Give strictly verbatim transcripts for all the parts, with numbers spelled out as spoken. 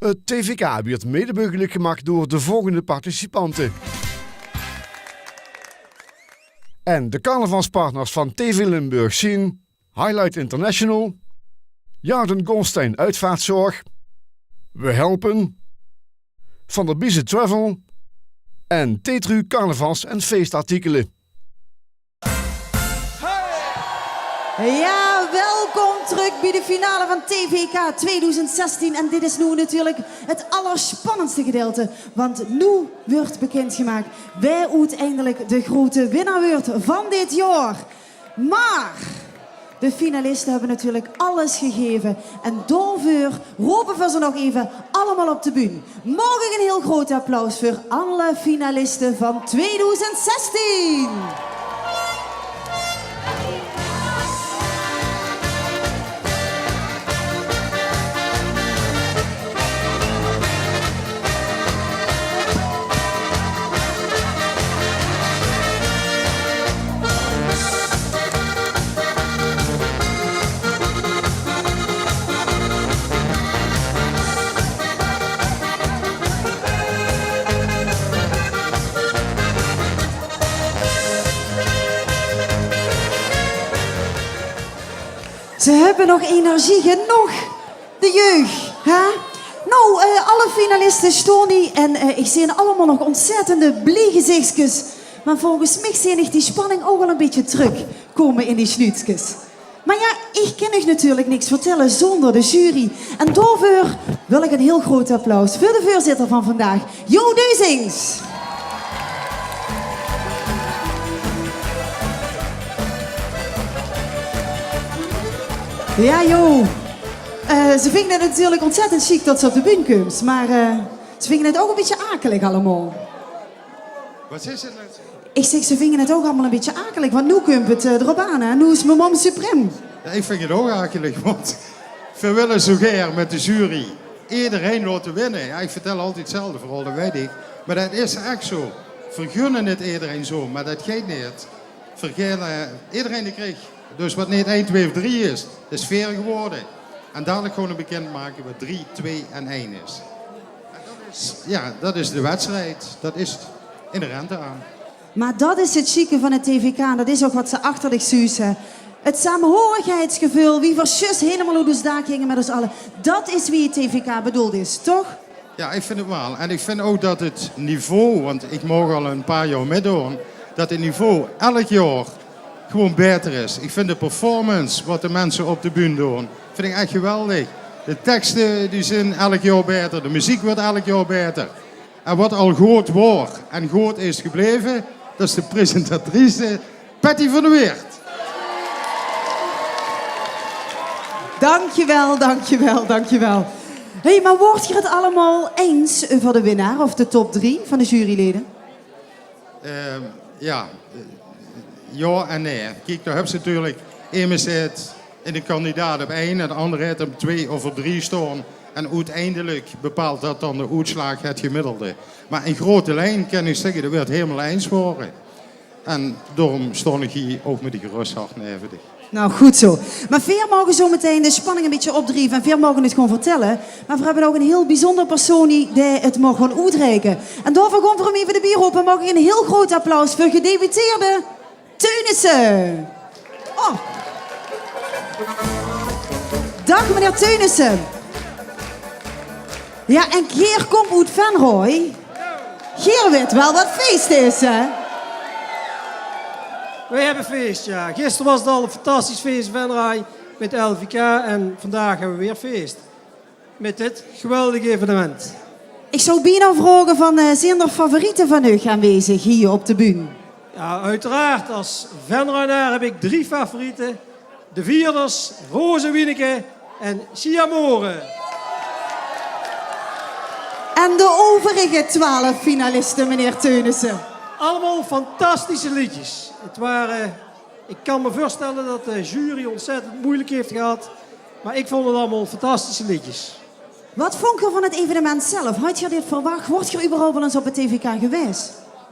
Het T V K weurt mede meugelik gemaak door de volgende participanten. En de carnavalspartners van T V Limburg zien Highlight International, Jarden Goldstein Uitvaartzorg, We Helpen, Van der Biezen Travel en Tetru Carnavals- en Feestartikelen. Ja, welkom trök bie de finale van T V K tweedoezend zestien. En dit is noe natuurlik het allerspannendste gedeilte, want noe weurt bekindgemaak wae oeteindelik de groete winnaar weurt van dit jaor. Mer de finaliste höbbe natuurlik alles gegaeve en daoveur rope v'r ze nog eve allemaol op de bühne. Maag ich ein hieël groot applaus veur alle finaliste van tweedoezend zestien? Ze höbbe nog energie genóg, de jeug, hè? Noe, eh, alle finaliste staon hie en, eh, ich zeen allemaol nog ontzettende blie gezichskes. Mer volges mich zeen ich die spanning ouch al ein bietje trökkómme in die snuutskes. Mer ja, ich kin uch natuurlik niks vertèlle zónger de jury. En daoveur wil ich ein hieël groot applaus veur de veurzitter van vandaag, Jo Deuzings. Ja, Jo. Eh, ze vinge het natuurlik ontzettend sjiek det ze op de bühne kómme, mer, eh, ze vinge het ouch ein bietje akelig allemaol. Waat is het noe? Ich zèk, ze vinge het ouch allemaol ein bietje akelig, want noe kump het, eh, d'rop aan, hè. Noe is mien mam suprem. Ja, ich vinj het ouch akelig, want v'r wille zo gaer mit de jury ederein laote winne. Ja, ich vertèl altied hetzelfde verhaol, det weit ich. Mer det is ech zo. V'r gunne het ederein zo, mer det geit neet. V'r gunne, eh, ederein die krieg. Dus waat neet ein, twee of drie is, is veer gewore. En dalik gaon v'r bekindmake waat drie, twee en ein is. Ja, det is de wedstrijd. Det is inherent aan. Mer det is het sjieke van het T V K en det is ouch waat ze achter dich zuus, hè. Het saamhorigheidsgeveul, wie v'r zjus hielemaol oet ós daak ginge mit ós alle. Det is wie het T V K bedoeld is, toch? Ja, ich vinj het waal. En ich vinj ouch det het niveau, want ich maag al ein paar jaor mitdoon, det het niveau elk jaor gewoon baeter is. Ich vinj de performance waat de minse op de bühne doon, vinj ich ech geweldig. De tekste die zeen elk jaor baeter, de meziek weurt elk jaor baeter. En waat al good waor en good is gebleve, det is de presentatrice Patty van der Weert. Dankjewel, dankjewel, dankjewel. Hey, mer waort geer het allemaol eins euver de winnaar of de top drie van de jurylede? Ehm, ja, eh, ja en nee. Kiek, dao höbs se natuurlik, emes zit in de kandidaat op ein en de anger het op twee of op drie staon. En oeteindelik bepaalt det dan de oetslaag, het gemiddelde. Mer in grote lien kin ich zègke det v'r het hielemaol eins wore. En daorum staon ich hie ouch mit ein gerös hart neve dich. Nou, good zo. Mer veer moge zo metein de spanning ein bietje opdrieve en veer moge het gewoon vertèlle. Mer veer höbbe ouch ein hieël bezunjer persoon hie dae het maag gaon oetreike. En daoveur gaon veer 'm eve d'rbie rope. Maag ich ein hieël groot applaus veur gedeputeerde Teunissen. Oh. Daag, meneer Teunissen. Ja, en geer kump oet Venray. Geer wit waal waat fees is, hè? Weej hebbe fees, ja. Gister was het al een fantastisch fees in Venray mit L V K en vandaag hebbe we weer fees mit dit geweldig evenement. Ich zou bienao vraoge van, eh, zeen d'r favoriete van uch aanwezig hie op de bühne? Ja, uiteraard. Als Venrayenaar heb ik drie favorieten. De Vierders, Roze Wieneke en Siamore. En de overige twaalf finalisten, meneer Teunissen? Allemaal fantastische liedjes. Het waren, ik kan me voorstellen dat de jury ontzettend moeilijk heeft gehad. Maar ik vond het allemaal fantastische liedjes. Wat vond geer van het evenement zelf? Had geer dit verwacht? Waart geer überhaupt wel eens op het T V K geweest?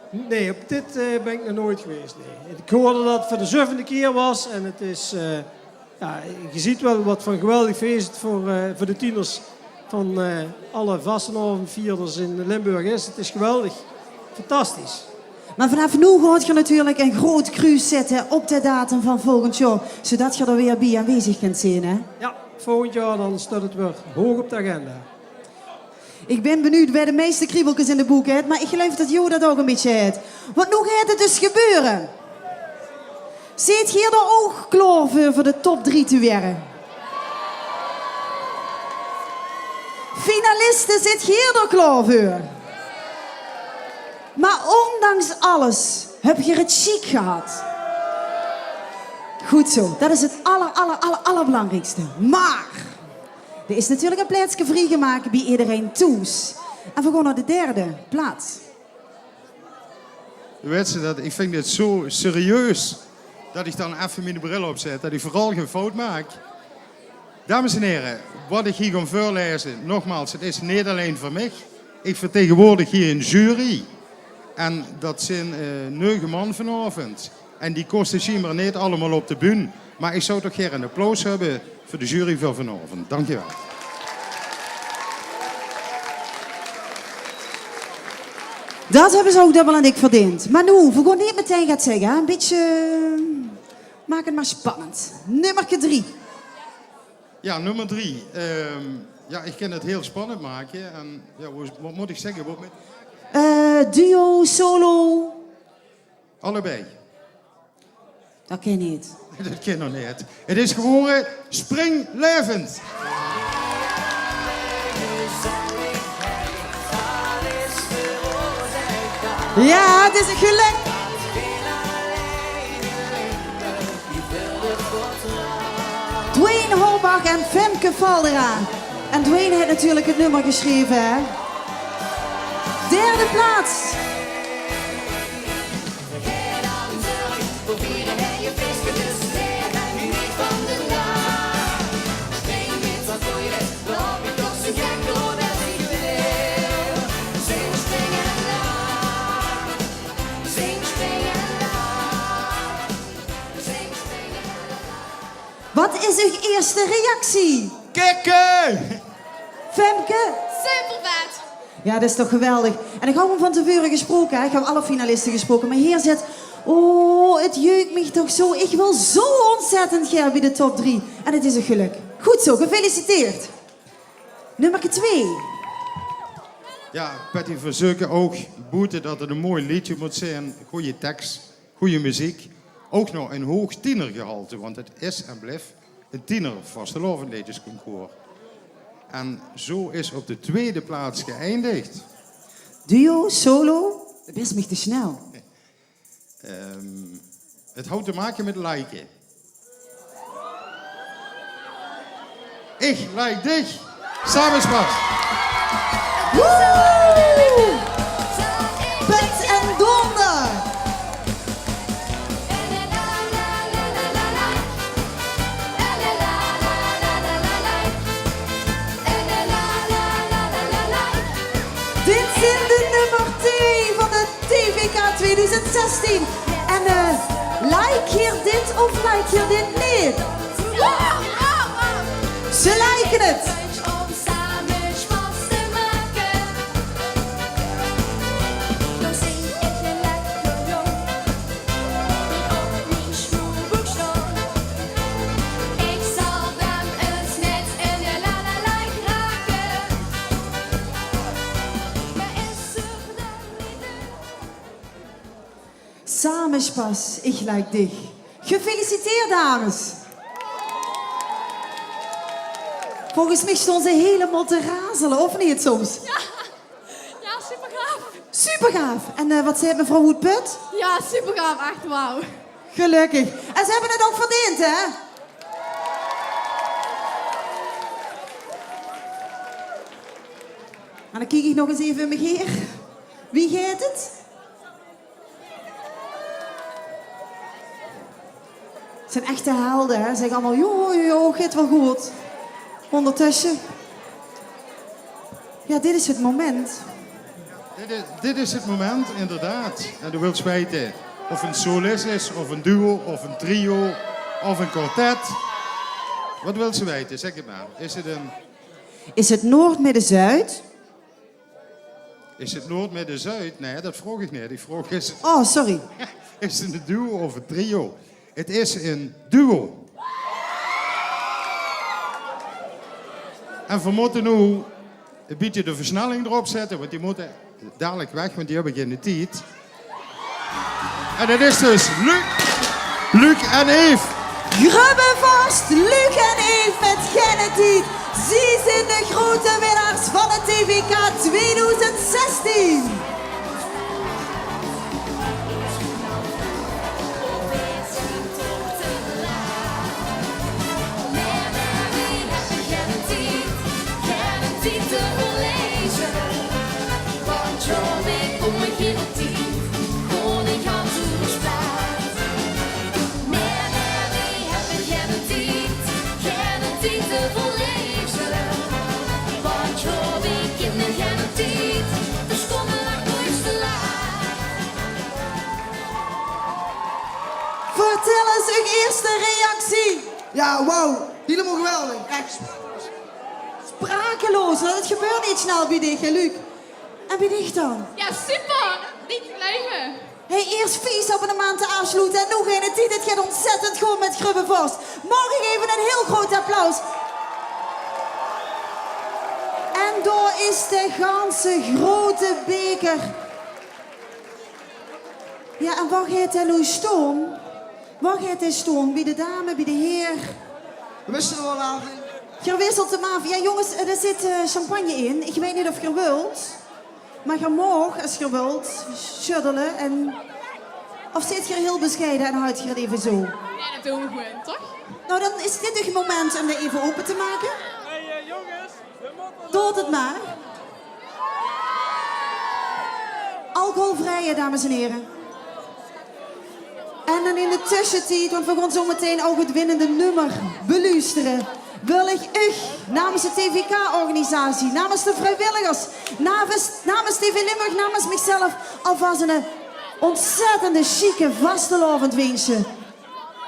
Nee, op dit, eh, ben ik nog nooit geweest, nee. Ik hoorde dat het voor de zevende keer was en het is, eh, ja, je ziet wel wat voor een geweldig feest het voor, eh, voor de tieners van eh, alle vastelaovendvierders in Limburg is. Het is geweldig. Fantastisch. Maar vanaf noe gaot geer natuurlik ein groot kruus zètte op de datum van volgend jaor, zodat geer d'r weer bie aanwezig kènt zeen, hè? Ja, volgend jaar dan steit het weer hoog op de agenda. Ich bin benuujd wae de meiste kriebelkes in de boek haet, maar ich geluif det Jo det ouch ein bietje haet. Want noe geit het dus gebeure. Zeet geer d'r ouch klaor veur, veur de top drie te waere? Finaliste, zeet geer d'r klaor veur? Maar ondanks alles höb geer het sjiek gehad. Goed zo, det is het aller, aller, aller, allerbelangriekste. Maar d'r is natuurlik ein plaetske vriegemaak bie ederein thoes. En veer gaon nao de derde plaats. Wèt geer det, ich vinj dit zo serieus det ich dan effe miene bril opzèt, det ich veural gein fout maak. Dames en here, waat ich hie gaon veurlaeze, nogmaals, het is neet allein veur mich. Ich vertegenwoordig hie ein jury. En det zeen eh, neuge man vanaovend. En die kóste sjienbaar neet allemaol op de bühne. Maar ich zou toch gaer ein applaus höbbe veur de jury van vanaovend. Dank uch waal. Det höbbe ze ouch dubbel en dik verdeend. Maar noe, veer gaon neet metein get zègke, hè? Ein bietje, eh, maak het maar spannend. Nummerke drie. Ja, nummer drie. Ehm, ja, ich kan het hiel spannend make. En ja, waat, waat mót ich zègke? Waat mit... Eh, duo, solo. Allebei. Det kan neet. Det kan nog neet. Het is gewore Springlaevend. Ja, het is ein gelök. Dwayne Horbach en Femke Valdera. En Dwayne haet natuurlik het nummer gesjreve, hè? Derde plaats. Waat is uch eerste reactie? Kikke! Femke? Supervet! Ja, det is toch geweldig. En ich höb 'm van te veure gesproke, hè. Ich höb alle finaliste gesproke, maar hie zit... Oh, het jeuk mich toch zo. Ich wil zo ontzettend gaer bie de top drie. En het is ein gelök. Goed zo, gefeliciteerd. Nummerke twee. Ja, Patty, veer zeuke ouch, boete det het ein mooi leedje mót zeen, gooj teks, gooj meziek, ouch nog ein hoog tienergehalte, want het is en blief ein tiener vastelaovendleedjesconcours. En zo is op de tweede plaats geëindigd. Duo, solo? Det is mich te snel. Ehm, het haet te make mit like. Ich like dich. Samespas. Woe! Pet en donder! Dit zeen de nummer twee van de T V K tweeduizend zestien. En eh, like geer dit of like geer dit neet? Ze liken het. Samespas, ich like dich. Gefeliciteerd, dames. Volges mich stónge ze hielemaol te razele, of neet soms? Ja, ja, supergaaf. Supergaaf. En eh, waat zaet mevrouw Hoed-Put? Ja, supergaaf, echt wauw. Gelökkig. En ze höbbe het ouch verdeend, hè? En dan kiek ich nog ens effe óm mich haer. Wie geit het? Het zeen echte helde, hè? Zègke allemaol: "Jo, jo, jo, geit waal good." Óngertösse. Ja, dit is het moment. Dit is, dit is het moment, inderdaad. En doe wils weite of het ein solist is, of ein duo, of ein trio, of ein kwartet. Waat wils se weite? Zèk het maar. Is het ein Is het Noord, Midden, Zuid? Is het Noord, Midden, Zuid? Nae, det vroog ich neet. Ich vroog, is het, oh, sorry, is het ein duo of ein trio? Het is ein duo. En veer mótte noe ein bietje de versnelling d'rop zètte, want die mótte dalik weg, want die höbbe geine tied. En det is dus Luc, Luc en Eve. Grubbevorst, Luc en Eve mit Geine Tied. Zie zeen de grote winnaars van het T V K tweeduizend zestien. Vertèl ins eur ierste reactie. Ja, wauw. Hielemaol geweldig. Ech sprakeloos, want het gebeurt neet snel bie dich, hè, Luc? En bie dich dan? Ja, super. Neet te geluive. Hey, iers vief abonnemente aafsloete en noe Geine Tied. Het geit ontzettend good mit Grubbevorst. Maag ich effe ein hiel groot applaus? En dao is de ganse grote beker. Ja, en wao geit dae noe staon? Wao geit dae staon? Bie de dame, bie de heer? Veer wissele waal aaf, hè? Geer wisselt 'm aaf. Ja, jónges, eh, d'r zit, eh, champagne in. Ich weit neet of geer wilt. Mer geer maag, es geer wilt, sjöddele en, of zeet geer hiel besjeie en hawt geer het effe zo? Ja, det doon v'r gewoon, toch? Nou, dan is dit het moment om det effe ope te make. Doot het mer. Alcoholvrije, dames en here. En dan in de tössetied, want veer gaon zo meteen ouch het winnende nummer beluustere, wil ich uch namens de T V K-organisatie, namens de vriewilligers, namens, namens T V Limburg, namens michzelf alvas ein ontzettende sjieke vastelaovend winse.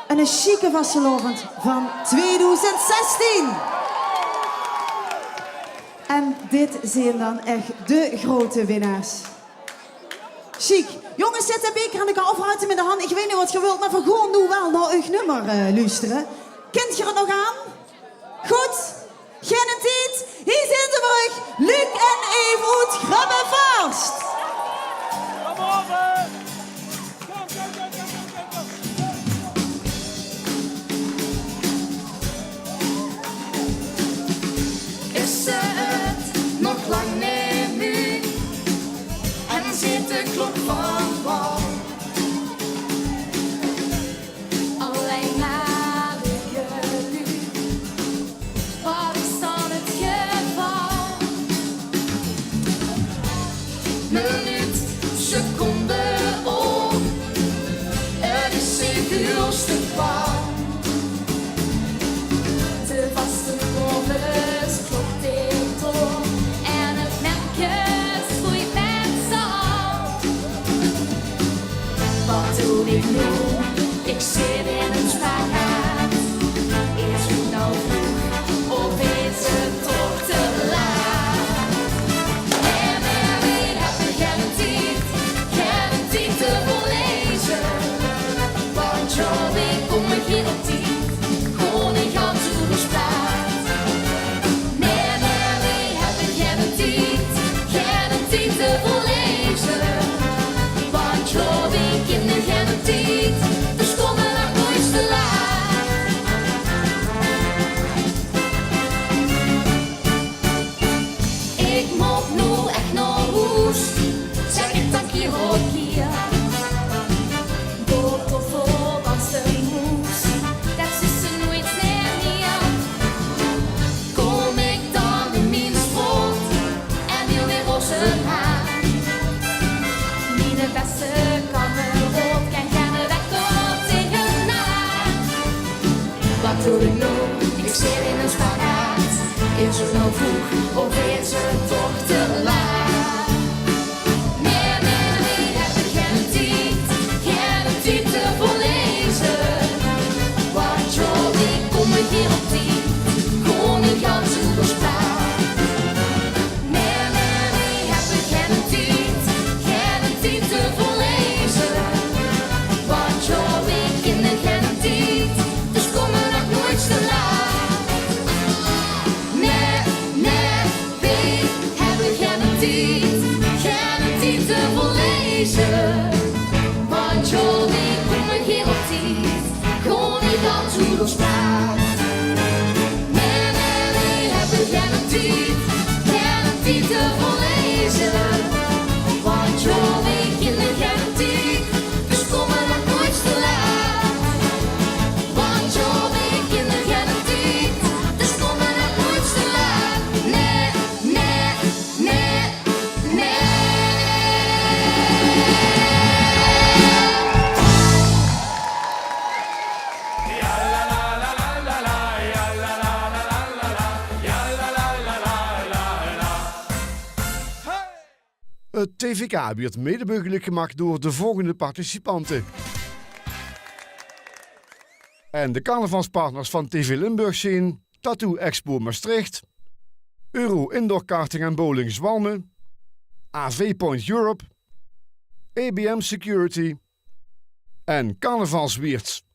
Ein sjieke vastelaovend van tweeduizend zestien. En dit zeen dan ech de grote winnaars. Sjiek. Jónges, zèt de beker aan de kant of hawt 'm in de hand. Ich weit neet waat geer wilt, mer veer gaon noe waal nao uch nummer, eh, luustere. Kint geer het nog aan? Good. Geine Tied. Hie zeen ze veur uch. Luc en Eve oet Grubbevorst. Is ze het nog lang neet mui en zit de klok van wal. Allein maar de geluid. Wat is dan het geval? Minuut, seconde op. Het is zeker te kwaad. De vaste klok tikt op en het melkje groeit met z'n allen. Wat doon ich noe? Ich zit in ein spagaat. Is het noe vroeg of is het toch te laat? Nae, nae, nae, ich höb geine tied, geine tied te verleze. Want ja, ich kóm neet op tied, gaon ich al te verspaat. Nae, nae, nae, ich höb geine tied, geine tied te verleze. Want ja, ich kóm neet op tied, dus kóm mer noeats te laat. Ich mót noe ech nao hoes, zèk ich dan kier op kier. Door tot vol als de moes, det is ze noeats neet mieër. Kóm ich dan in mien sport en hiel weer roze haor. Miene bèste kameraod kin geine wèt dao taengenaan. Wat doon ich noe? Ich zit in ein spagaat. Is het noe vroeg of is het toch te laat? Nae, nae, nae, ich höb geine tied, geine tied te verleze. Want ja, ich kóm neet op tied, gaon ich al te verspaat. 't T V K wuuert mede meugelik gemaak door de volgende participanten. En de carnavalspartners van T V Limburg zien Tattoo Expo Maastricht, Euro Indoor Karting en Bowling Zwalmen, A V Point Europe, A B M Security en Carnavalswierts.